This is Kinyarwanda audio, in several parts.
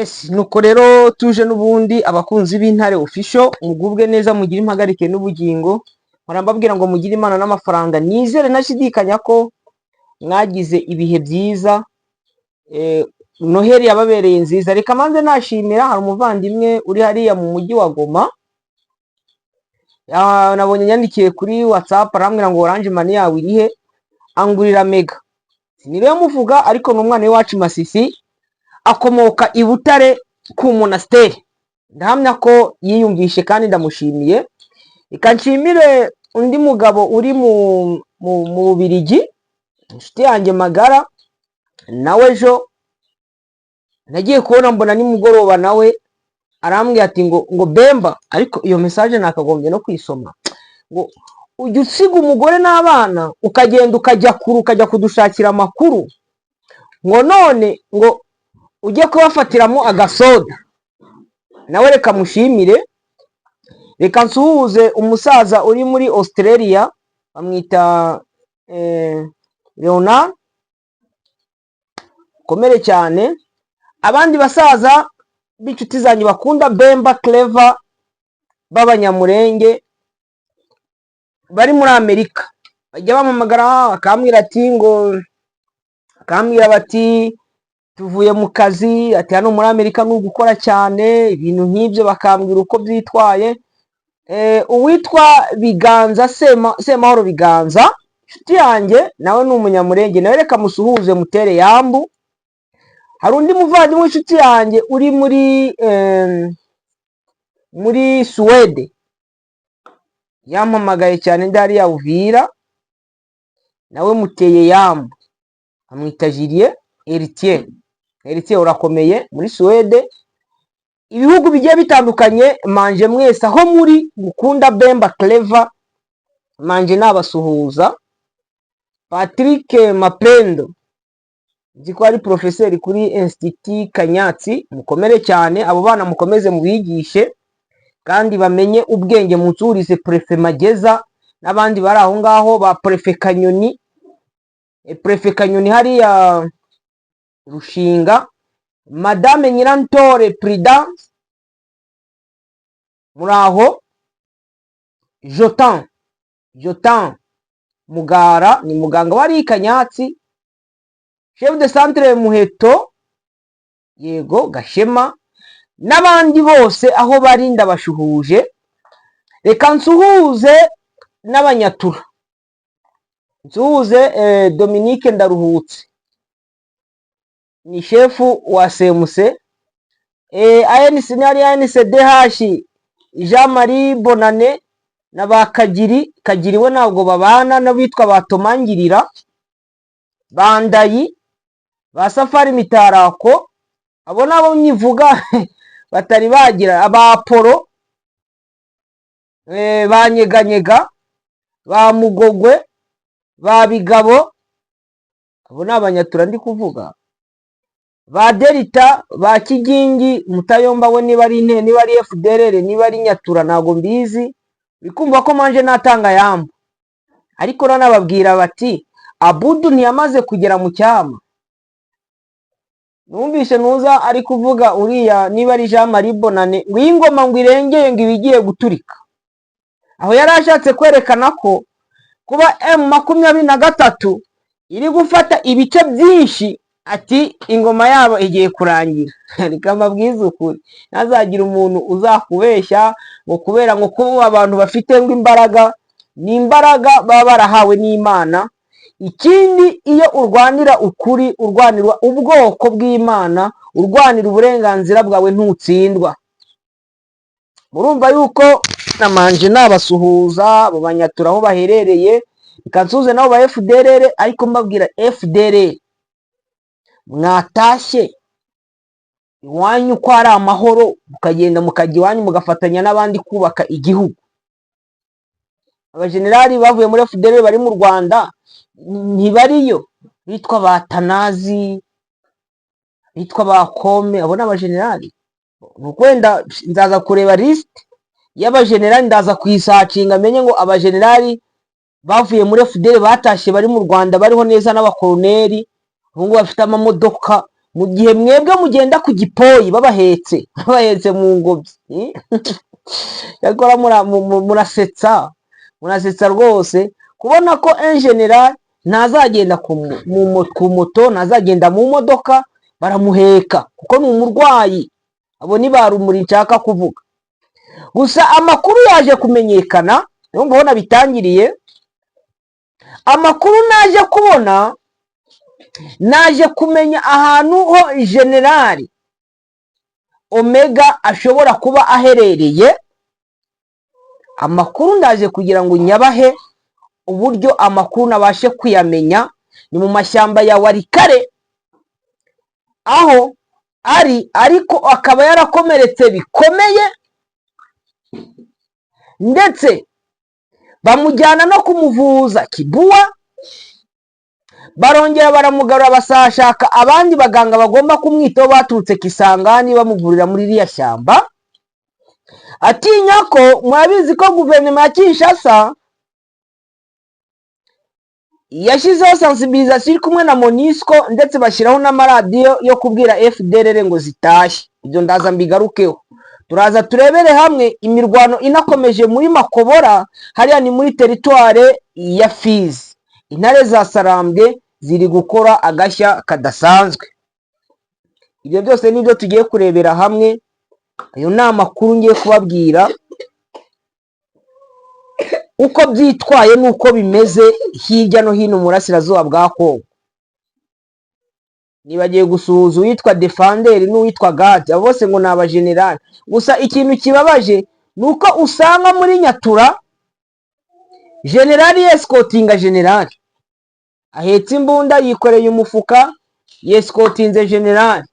Yes, nuko rero tuje n'ubundi, abakunzi b'Intare Official, mugubwe neza, mugire impagarike n'ubugingo. Mpora mbabwira ngo mugire Imana n'amafaranga. Nizere ntashidikanya ko mwagize ibihe byiza, Noheli yababereye nziza. Reka manze nashimira, hari umuvandimwe uri hariya mu mujyi wa Goma. Nabonye yandikiye kuri WhatsApp, arambwira ngo Orange Money yawe irihe, angurira mega. Siniriwe muvuga, ariko ni umwana w'iwacu Masisi, akomoka i Butare ku monasteri. Ndahamya ko yiyumvishe kandi ndamushimiye. Reka nshimire undi mugabo uri mu Bubirigi, inshuti yanjye magara. Nawe ejo nagiye kubona mbona nimugoroba nawe arambwira ati ngo Bemba, ariko iyo message nakagombye no kuyisoma, ngo ujya usiga umugore n'abana ukagenda ukajya kure, ukajya kudushakira amakuru, ngo none ngo ujye kubafatiramo agasoda. Nawe reka mushimire. Reka nsuhuze umusaza uri muri Australia, bamwita Leonard, komere cyane. Abandi basaza b'inshuti zanjye bakunda Bemba Clever b'Abanyamurenge bari muri Amerika, bajya bampamagara bakambwira ati ngo, bakambwira bati tuvuye mu kazi, ati hano muri Amerika ni ugukora cyane, ibintu nk'ibyo, bakambwira uko byitwaye. Uwitwa Biganza, Semahoro Biganza, inshuti yanjye, nawe ni Umunyamurenge, nawe reka musuhuze, mutere yambu. Hari undi muvandimwe w'inshuti yanjye uri muri Suwede, yampamagaye cyane ndi hariya Uvira, nawe muteye yambu, amwita Julien Heritier. Heritier, urakomeye muri Suwede. Ibihugu bigiye bitandukanye, manje mwese aho muri mukunda Bemba Clever, manje nabasuhuza. Patrick Mapendo, nzi ko ari porofeseri kuri Institut Kanyatsi, mukomere cyane. Abo bana mukomeze mubigishe kandi bamenye ubwenge. Munsurize préfet Mageza n'abandi bari aho ngaho, ba préfet Kanyoni, préfet Kanyoni hariya Rushinga, Madame Nyirantore Prudence, muri aho. Jotan, Jotan Mugara ni muganga wari i Kanyatsi, chef de centre Muheto, yego Gashema, n'abandi bose aho bari ndabashuhuje. Reka nsuhuze n'Abanyatura, nsuhuze Dominique Ndaruhutse, ni shefu wa semuse ANC, ni ari ANCDH, Jean Marie Bonane na ba Kagiri. Kagiri we ntabwo babana n'abitwa ba Tomangirira, Bandayi, ba Safari Mitarako, abo nabo nyivuga batari bagira aba Polo, ba Nyeganyega, ba Mugogwe, ba Bigabo, abo ni Abanyatura ndi kuvuga, ba Delita, ba Kigingi Mutayomba, we niba ari inte, niba ari FDLR, niba ari Nyatura, ntabwo mbizi. Bikumva ko manje natanga yambu, ariko nanababwira bati Abudu ntiyamaze kugera mu cyama. Numvise nuza ari kuvuga uriya, niba ari Jean Marie Bonane, ngo iyi ngoma ngo irengeye, ngo iba igiye guturika. Aho yari ashatse kwerekana ko kuba M23 iri gufata ibice byinshi, ati ingoma yabo igiye kurangira. Reka mbabwize ukuri, ntazagire umuntu uzakubeshya ngo kubera ngo kuba abantu bafite ngo imbaraga, ni imbaraga baba barahawe n'Imana. Ikindi, iyo urwanira ukuri, urwanira ubwoko bw'Imana, urwanira uburenganzira bwawe, ntutsindwa. Murumva yuko namanje nabasuhuza abo Banyatura aho baherereye. Reka nsuhuze nabo ba FDLR, ariko mbabwira, FDLR, mwatashye iwanyu ko ari amahoro, mukagenda mukajya iwanyu mugafatanya n'abandi kubaka igihugu. Abajenerali bavuye muri FDLR bari mu Rwanda ntibariyo, bitwa ba Tanazi, bitwa ba Kome, abo ni abajenerali. Wenda nzaza kureba lisite y'abajenerali, ndaza kuyisacinga menye ngo abajenerali bavuye muri FDLR batashye bari mu Rwanda bariho neza, n'abakoroneri ubu ngubu bafite amamodoka. Mu gihe mwebwe mugenda ku gipoyi babahetse, babahetse mu ngobyi. Yakora murasetsa, murasetsa rwose kubona ko en général ntazagenda ku moto, ntazagenda mu modoka, baramuheka kuko ni umurwayi. Abo ni ba rumuri nshaka kuvuga. Gusa amakuru yaje kumenyekana, niyo mbona bitangiriye. Amakuru naje kubona, naje kumenya ahantu ho Général Omega ashobora kuba aherereye. Amakuru ndaje kugira ngo nyabahe uburyo amakuru nabashe kuyamenya. Ni mu mashyamba ya Walikale aho ari, ariko akaba yarakomeretse bikomeye, ndetse bamujyana no kumuvuza Kibuwa, barongera baramugarura, basashaka abandi baganga bagomba kumwitaho baturutse Kisangani, bamuvurira muri iriya shyamba. Atinya ko, murabizi ko guverinoma ya Kinshasa yashyizeho sensibilisation iri kumwe na MONUSCO, ndetse bashyiraho n'amaradiyo yo kubwira FDLR ngo zitashye. Ibyo ndaza mbigarukeho. Turaza turebere hamwe imirwano inakomeje muri Makobora, hariya ni muri territoire ya Fizi. Intare za Sarambwe ziri gukora agashya kadasanzwe. Ibyo byose nibyo tugiye kurebera hamwe. Ayo ni amakuru ngiye kubabwira uko byitwaye n'uko bimeze hirya no hino mu burasirazuba bwa Kongo. Nibagiye gusuhuza uwitwa Defanderi n'uwitwa Gadi, abo bose ngo ni abajenerali. Gusa ikintu kibabaje ni uko usanga muri Nyatura generali yesikotinga generali, ahetse imbunda, yikoreye umufuka, yesikotinze generali.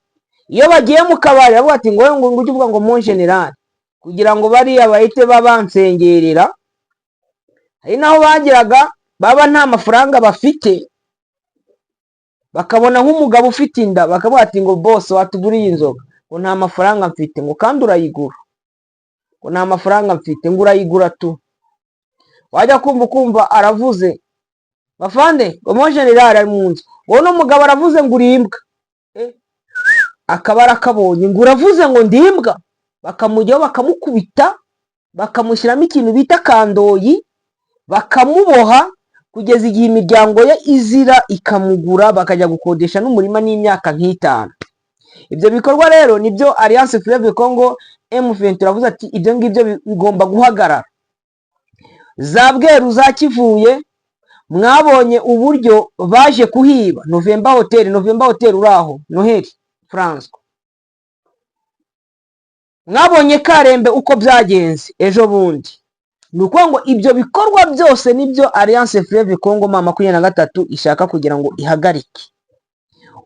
Iyo bagiye mu kabari bavuga ati ngo ujye uvuga ngo mon général, kugira ngo bariya bahite babansengerera. Hari n'aho bageraga baba nta mafaranga bafite, bakabona nk'umugabo ufite inda, bakavuga ati ngo "Boss, watuguriye inzoga?" Ngo "Nta mafaranga mfite." Ngo "Kandi urayigura." Ngo "Nta mafaranga mfite." Ngo "Urayigura tu." Wajya kumva ukumva aravuze bafande ngo "Mon général ari mu nzu." Ngo uno mugabo aravuze ngo "Uri imbwa." Akaba arakabonye ngo "Uravuze ngo ndi imbwa?" Bakamujyaho, bakamukubita, bakamushyiramo ikintu bita kandoyi, bakamuboha kugeza igihe imiryango ye izira ikamugura, bakajya gukodesha n'umurima n'imyaka nk'itanu. Ibyo bikorwa rero nibyo Alliance Fleuve Congo M23 iravuze ati ibyo ngibyo bigomba guhagarara. Za Bweru, za Kivuye, mwabonye uburyo baje kuhiba November Hotel. November Hotel uraho, Noheli Francois, mwabonye Karembe uko byagenze ejo bundi. Ni ukuvuga ngo ibyo bikorwa byose nibyo Alliance Fleuve Congo M23 ishaka kugira ngo ihagarike.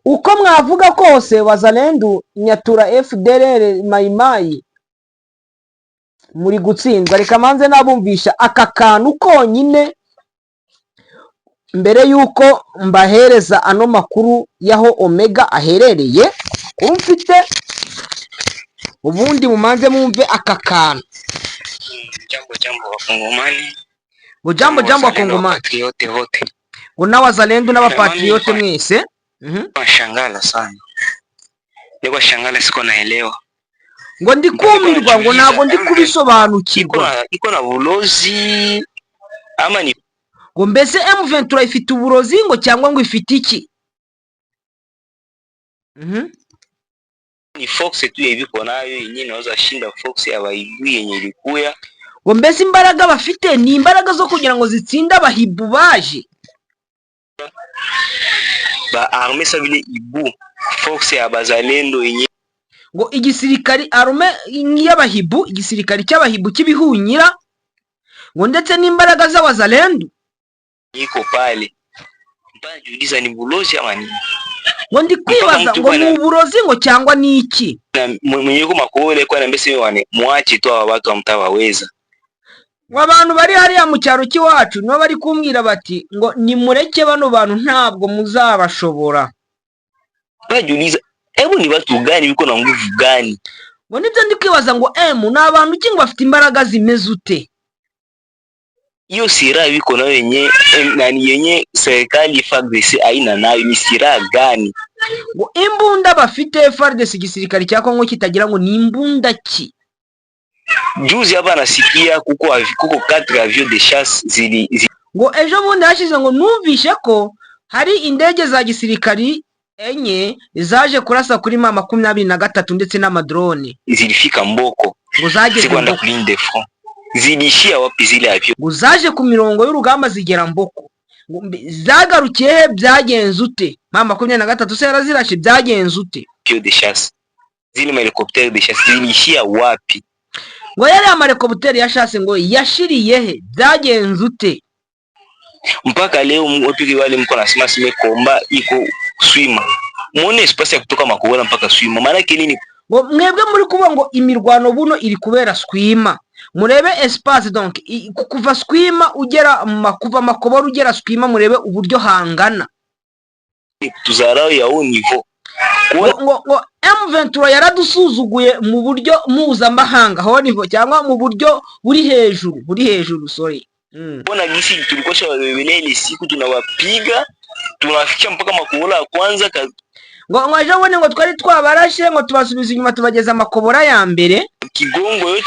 Uko mwavuga kose, Wazalendu, Nyatura, FDLR, Mayimayi, muri gutsindwa. Reka manze nabumvisha aka kantu konyine mbere y'uko mbahereza ano makuru y'aho Omega aherereye mfite. Ubundi mumanze mwumve aka kantu. Jambo jambo Wakongomani, Ngo jambo jambo wazalendo, Wakongomani, wapatriote wote, ngo n'Abazalendu n'abapatriote mwese. Washangala sana, niko shangala, siko naelewa. Ngo ndi kumirwa, ngo ntabwo ndi kubisobanukirwa. Iko na bulozi ama ni Ngo mbese M23 ifite uburozi, ngo cyangwa ngo ifite iki? Ni force tu yebiko nayo yenye inaweza shinda force ya baibui yenye ilikuya. Ngo mbese imbaraga bafite ni imbaraga zo kugira ngo zitsinde abahibu baje. Ba arme sa vile ibu force ya bazalendo yenye Ngo igisirikari, arme y'abahibu, igisirikari cy'abahibu cy'ibihunyira, ngo ndetse n'imbaraga z'Abazalendu. Iko pale, mpaka ni bulozi ama nini? Ngo ndi kwibaza ngo ni uburozi ngo cyangwa ni iki? Na mwenye ko makole kwa nambese wane muache tu, aba watu hamtawaweza. Ngo abantu bari hariya mu cyaro cy'iwacu nibo bari kumbwira bati ngo "Nimureke bano bantu, ntabwo muzabashobora." Najiuliza, hebu ni watu gani biko na nguvu gani? Ngo nibyo ndi kwibaza ngo M ni abantu ki, ngo bafite imbaraga zimeze ute? Hiyo silaha iko nayo yenye nani yenye serikali FARDC haina nayo ni silaha gani? Ngo imbunda bafite FARDC, igisirikare cya Kongo kitagira, ngo ni imbunda ki? Juzi hapa nasikia kuko 4 avions de chasse zili Ngo ejo bundi hashize ngo numvishe ko hari indege za gisirikari enye zaje kurasa kuri M23 ndetse n'amadrone. Zilifika Mboko. Ngo zageze zikwenda Mboko. Ku ligne de front ziliishia wapi zile avions? Ngo zaje ku mirongo y'urugamba zigera Mboko. Ngo zagarukiye he? Byagenze ute? M23 se yarazirashe? Byagenze ute? De chasse, zile mahélicoptères de chasse ziliishia wapi? Ngo yari amahélicoptères ya chasse ngo yashiriye he? Byagenze ute? Mpaka leo wapiki wale mko nasema sime combat iko Swima, muone espace ya kutoka Makobola mpaka Swima, maana yake nini? Ngo mwebwe muri kuvuga ngo imirwano buno iri kubera Swima, murebe espace, donc kuva Swima ugera kuva Makobora ugera Swima, murebe uburyo hangana. Tuzarao ya haut niveau. Ngo M23 yaradusuzuguye mu buryo mpuzamahanga, haut niveau, cyangwa mu buryo buri hejuru, sorry. Kuona gisi tulikuwa shawabebelea ile siku tunawapiga tunawafikisha mpaka Makobola ya kwanza ka, Ngo ejo bundi ngo twari twabarashe, ngo tubasubiza inyuma, tubageza Makobora ya mbere. Kigongo yote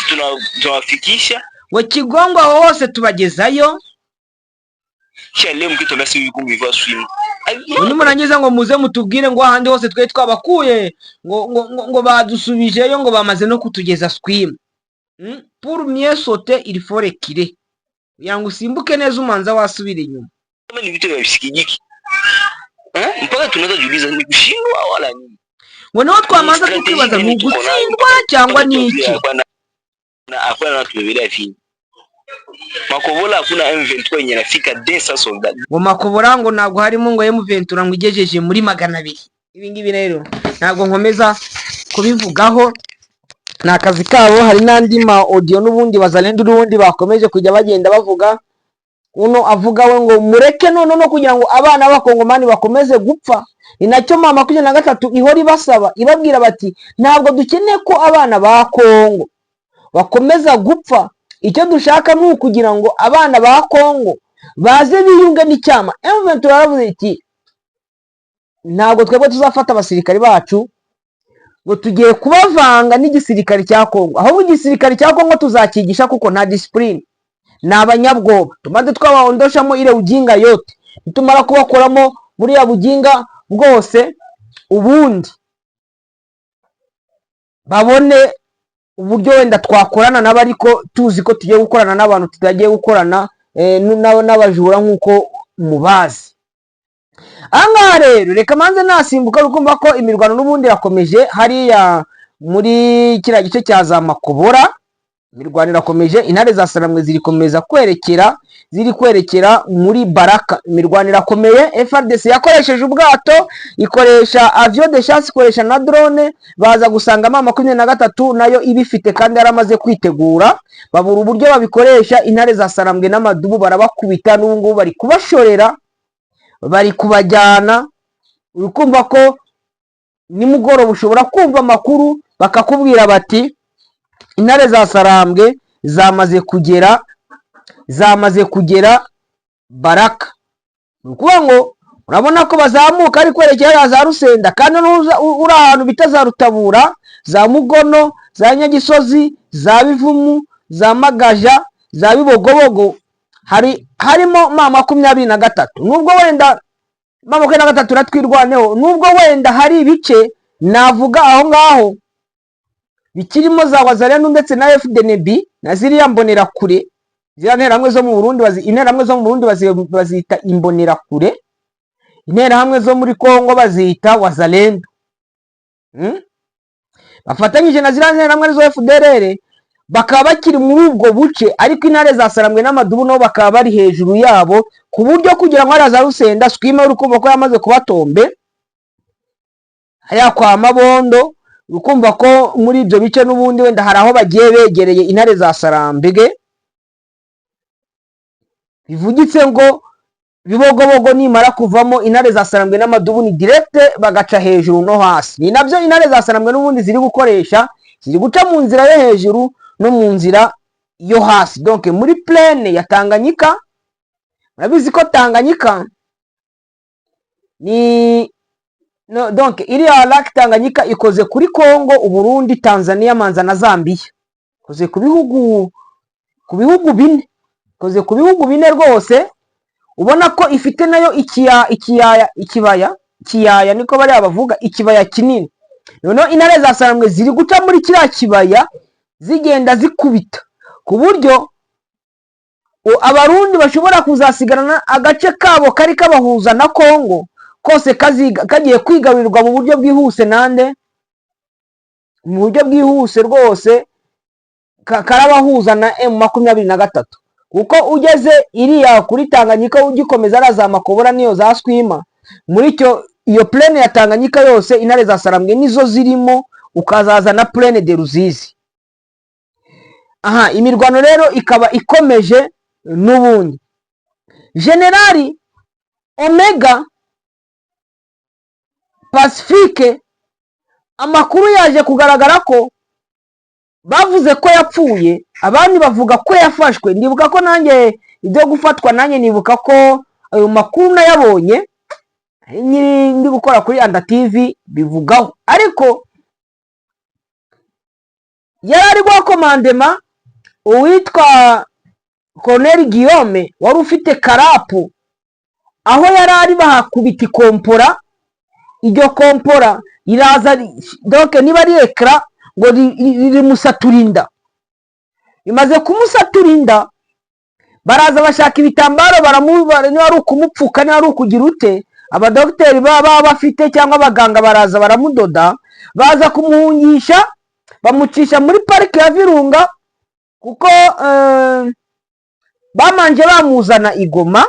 tunawafikisha. Ngo Kigongo aho hose tubagezayo. Kisha leo mkituambia si vikumbi vya Swima. Ngo nimurangiza ngo muze mutubwire ngo ahandi hose twari twabakuye ngo badusubijeyo, ngo bamaze no kutugeza Swima. Pour mieux sauter, il faut reculer. Kugira ngo usimbuke neza umanza wasubira inyuma. Kama ni vitu vya visikijiki, eh? Mpaka tunaweza jiuliza ni kushindwa wala nini? Ngo niho twamanza tukibaza, ni ugutsindwa cyangwa ni iki? Hakuna na tubebelea vini Makobola, hakuna M23 yenye nafika 200 soldats. Ngo Makobora ngo ntabwo harimo ngo M23 ngo igejeje muri 200. Ibi ngibi rero ntabwo nkomeza kubivugaho, ni akazi kabo. Hari n'andi ma audio n'ubundi Wazalendo n'ubundi bakomeje kujya bagenda bavuga. Uno avuga we ngo mureke none no kugira ngo abana b'Abakongomani bakomeze gupfa. Ni nacyo M23 ihora ibasaba, ibabwira bati ntabwo dukeneye ko abana ba Kongo bakomeza gupfa, icyo dushaka ni ukugira ngo abana ba Kongo baze biyunge n'icyama. M23 yaravuze iti ntabwo twebwe tuzafata abasirikari bacu ngo tugiye kubavanga n'igisirikare cya Kongo, ahubwo igisirikare cya Kongo tuzakigisha kuko nta discipline, ni abanyabwoba. Tumaze twabaondoshamo ile ujinga yote, nitumara kubakoramo buriya buginga bwose, ubundi babone uburyo wenda twakorana nabo, ariko tuzi ko tugiye gukorana n'abantu, tutagiye gukorana n'abajura nk'uko mubazi. Ahangaha rero reka manze nasimbuka, ukumva ko imirwano n'ubundi irakomeje hariya muri kiriya gice cya za Makobora. Imirwano irakomeje, intare za Saramwe zirikomeza kwerekera, ziri kwerekera muri Baraka. Imirwano irakomeye. FARDC yakoresheje ubwato, ikoresha avion de chasse, ikoresha na drone, baza gusanga M23 nayo ibifite kandi yaramaze kwitegura, babura uburyo babikoresha. Intare za Sarambwe n'amadubu barabakubita, n'ubu ngubu bari kubashorera, bari kubajyana. Uri kumva ko nimugoroba ushobora kumva amakuru bakakubwira bati intare za Sarambwe zamaze kugera Baraka. Ni ukuvuga ngo urabona ko bazamuka ari kwerekera za Rusenda, kandi uri ahantu bita za Rutabura, za Mugono, za Nyagisozi, za Bivumu, za Magaja, za Bibogobogo, harimo M23. Nubwo wenda M23 ratwirwaneho, nubwo wenda hari ibice navuga aho ngaho bikirimo za Wazalendo ndetse na FDNB na ziriya mbonerakure, ziriya nterahamwe zo mu Burundi, interahamwe zo mu Burundi bazita imbonerakure, interahamwe zo muri Kongo bazita Wazalendo. Bafatanyije na ziriya nterahamwe arizo FDLR, bakaba bakiri muri ubwo buce, ariko intare za Sarambwe n'amadubu nabo bakaba bari hejuru yabo, ku buryo kugira ngo hariya za Rusenda, Swima, uri kumva ko yamaze kuba tombe hariya kwa Mabondo. Uri kumva ko muri ibyo bice n'ubundi wenda hari aho bagiye begereye intare za Sarambwe, bivugitse ngo Bibogobogo nimara kuvamo, intare za Sarambwe n'amadubu ni direct bagaca hejuru no hasi. Ni nabyo intare za Sarambwe n'ubundi ziri gukoresha, ziri guca mu nzira yo hejuru no mu nzira. Yo hasi, donc muri plaine ya Tanganyika. Murabizi ko Tanganyika ni no, donc iriya lac Tanganyika ikoze kuri Congo, Uburundi, Tanzania, manza na Zambia. Ikoze ku bihugu bine, ikoze ku bihugu bine rwose. Ubona ko ifite nayo ikiya ikiyaya ikibaya, kiyaya niko bariya bavuga, ikibaya kinini. Noneho intare za Sarambwe ziri guca muri kiriya kibaya, zigenda zikubita ku buryo Abarundi bashobora kuzasigarana agace kabo kari kabahuza na Congo kose kagiye kwigarurirwa mu buryo bwihuse nande, mu buryo bwihuse rwose karabahuza na M23, kuko ugeze iriya kuri Tanganyika ugikomeza ariya za Makobora niyo za Swima, muri icyo iyo plaine ya Tanganyika yose intare za Sarambwe nizo zirimo, ukazaza na plaine de Ruzizi. Aha imirwano rero ikaba ikomeje n'ubundi. Generali Omega Pacifique, amakuru yaje kugaragara ko bavuze ko yapfuye, abandi bavuga ko yafashwe. Ndibuka ko nanjye ibyo gufatwa, nanjye nibuka ko ayo makuru nayabonye nyiri ndi gukora kuri Anda TV bivugaho, ariko yari ari guha commandement uwitwa Colonel Guillaume wari ufite karapu. Aho yari ari bahakubita ikompora, iryo kompora riraza, donc niba ari éclat ngo rimusatura inda. Rimaze kumusatura inda, baraza bashaka ibitambaro, niba ari ukumupfuka, niba ari ukugira ute, abadogiteri baba bafite cyangwa abaganga baraza baramudoda, baza kumuhungisha, bamucisha muri parike ya Virunga, kuko bamanje bamuzana i Goma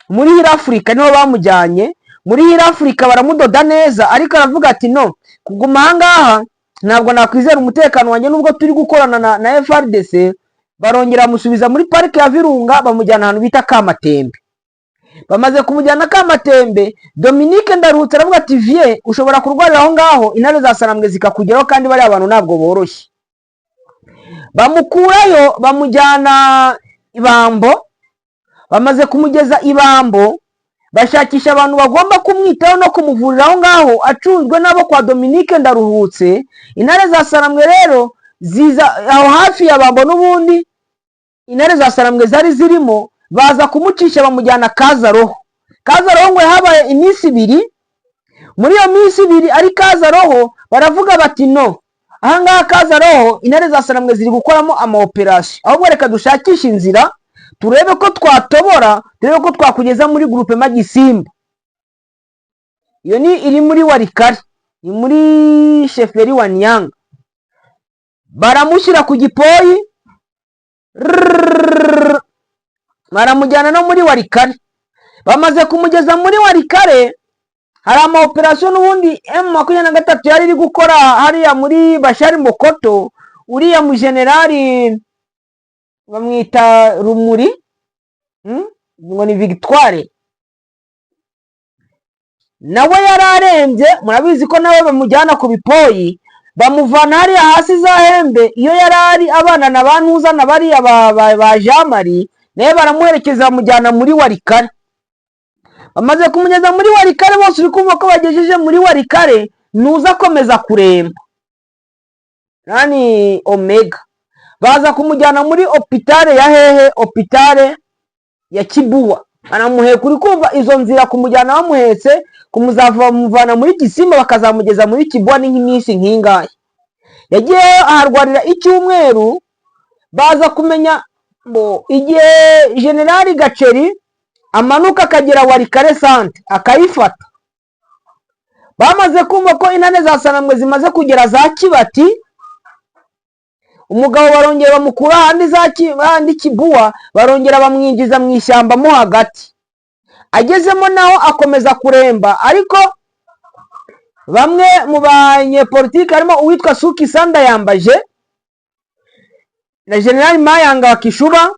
muri Heal Africa, niho bamujyanye muri Heal Africa, baramudoda neza, ariko aravuga ati: "No kuguma ahangaha ntabwo nakwizera umutekano wanjye nubwo turi gukorana na FARDC." Barongera bamusubiza muri parike ya Virunga, bamujyana ahantu bita Kamatembe. Bamaze kumujyana Kamatembe, Dominique Ndaruhutse aravuga ati: "Vie, ushobora kurwarira aho ngaho, intare za Sarambwe zikakugeraho, kandi bariya bantu ntabwo boroshye." Bamukurayo, bamujyana Ibambo. Bamaze kumugeza Ibambo, bashakisha abantu bagomba kumwitaho no kumuvurira aho ngaho, acunzwe n'abo kwa Dominique Ndaruhutse. Intare za Sarambwe rero ziza aho hafi ya Bambo, n'ubundi intare za Sarambwe zari zirimo, baza kumucisha, bamujyana Kazaroho. Kazaroho ngo habaye iminsi 2. Muri iyo minsi 2 ari Kazaroho, baravuga bati: "No ahangaha Kazaroho intare za Sarambwe ziri gukoramo ama opération, ahubwo reka dushakishe inzira, turebe ko twatobora, turebe ko twakugeza muri groupement Gisimba." Iyo ni iri muri Walikale, ni muri chefferie wa Niyanga. Baramushyira ku gipoyi, rrrr, baramujyana no muri Walikale. Bamaze kumugeza muri Walikale, hari ama opération n'ubundi M23 yari iri gukora hariya muri Bashari Mokoto. Uriya mujenerali bamwita Rumuri, Ngo ni Victoire, nawe yari arembye. Murabizi ko nawe bamujyana ku bipoyi, bamuvana hariya hasi za Hembe iyo yari ari abana na ba Ntuza na bariya ba Jean Marie, nawe baramuherekeza, bamujyana muri Walikale. Bamaze kumugeza muri Walikale, bose uri kumva ko bagejeje muri Walikale, nuza akomeza kuremba nani Omega, baza kumujyana muri hôpital ya hehe, hôpital ya Kibuwa, aramuheka. Uri kumva izo nzira kumujyana bamuhetse, kumuzamuvana muri Gisimba bakazamugeza muri Kibuwa ni nk'iminsi nk'ingahe? Yagiye aharwarira icyumweru. Baza kumenya ngo igihe generali Gaceri amanuka akagera Walikale centre akayifata, bamaze kumva ko intare za Sanambwe zimaze kugera za Kibati, umugabo barongera bamukura ahandi za ahandi Kibuwa, barongera bamwinjiza mu ishyamba mo hagati. Agezemo naho akomeza kuremba, ariko bamwe mu banyepolitiki harimo uwitwa Suki Sanda Yambaje na generali Mayanga wa Kishuba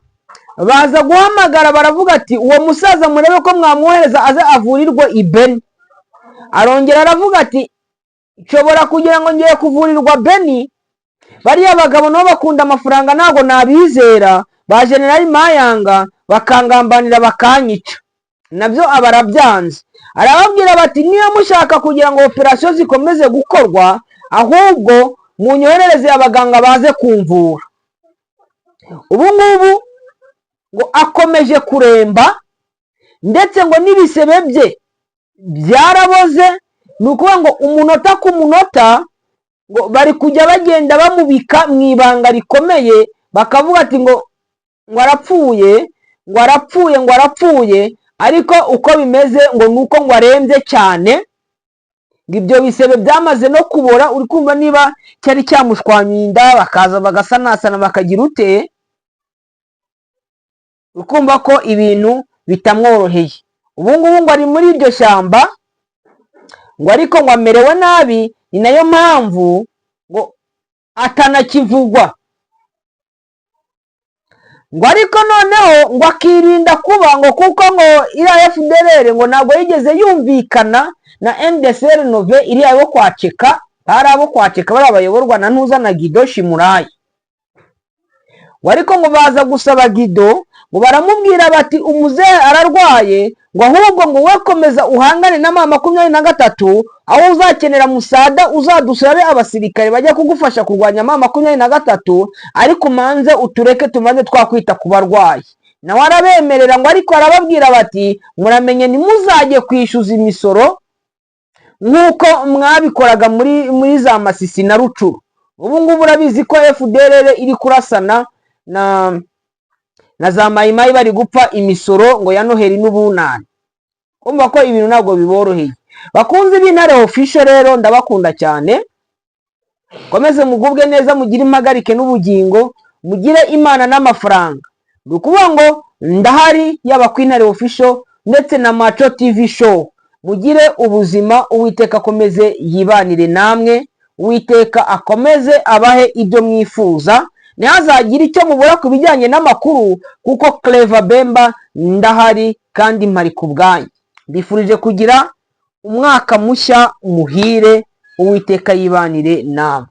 baza guhamagara, baravuga ati: "Uwo musaza murebe ko mwamwohereza aze avurirwe i Beni." Arongera aravuga ati: "Nshobora kugira ngo ngiye kuvurirwa Beni." Bariya bagabo nabo bakunda amafaranga, ntabwo nabizera, ba Generali Mayanga bakangambanira bakanyica. Nabyo aba arabyanze, arababwira bati: "Niba mushaka kugira ngo operasiyo zikomeze gukorwa, ahubwo munyoherereze abaganga baze kumvura." Ubu ngubu ngo akomeje kuremba, ndetse ngo n'ibisebe bye byaraboze. Ni ukuvuga ngo umunota ku munota ngo bari kujya bagenda bamubika mu ibanga rikomeye, bakavuga ati ngo arapfuye, ngo arapfuye, ngo arapfuye. Ariko uko bimeze ngo ni uko ngo arembye cyane, ngo ibyo bisebe byamaze no kubora. Uri kumva niba cyari cyamushwanyuye inda, bakaza bagasanasana, bakagira ute, uri kumva ko ibintu bitamworoheye. Ubu ngubu ngo ari muri iryo shyamba, ngo ariko ngo amerewe nabi, ni nayo mpamvu ngo atanakivugwa. Ngo ariko noneho ngo akirinda kuba ngo kuko ngo iriya FDLR ngo ntabwo yigeze yumvikana na NDC Renove, iriya yo kwaceka, bari abo kwaceka, bari abayoborwa na Ntuza na Gido Shimurayi. Ngo ariko ngo baza gusaba Gido, ngo baramubwira bati: "Umuzehe ararwaye," ngo ahubwo ngo we komeza uhangane na M23, aho uzakenera musada uzadusabe abasirikare bajya kugufasha kurwanya M23, ariko umanze utureke tumaze twakwita ku barwayi. Nawe arabemerera, ngo ariko arababwira bati: "Muramenye ntimuzajye kwishyuza imisoro nk'uko mwabikoraga muri za Masisi na Rucuru." Ubu ngubu urabizi ko FDLR iri kurasana na za Mayimayi, bari gupfa imisoro ngo ya Noheli n'Ubunani. Kumva ko ibintu ntabwo biboroheye. Bakunze b'Intare Official rero, ndabakunda cyane. Komeze mugubwe neza, mugire impagarike n'ubugingo, mugire Imana n'amafaranga. Ni ukuvuga ngo ndahari, yaba ku Intare Official ndetse na Maco TV Show. Mugire ubuzima, Uwiteka akomeze yibanire namwe, Uwiteka akomeze abahe ibyo mwifuza, ntihazagire icyo mubura ku bijyanye n'amakuru, kuko Clever Bemba ndahari kandi mpari ku bwanyu. Mbifurije kugira umwaka mushya muhire, Uwiteka yibanire namwe.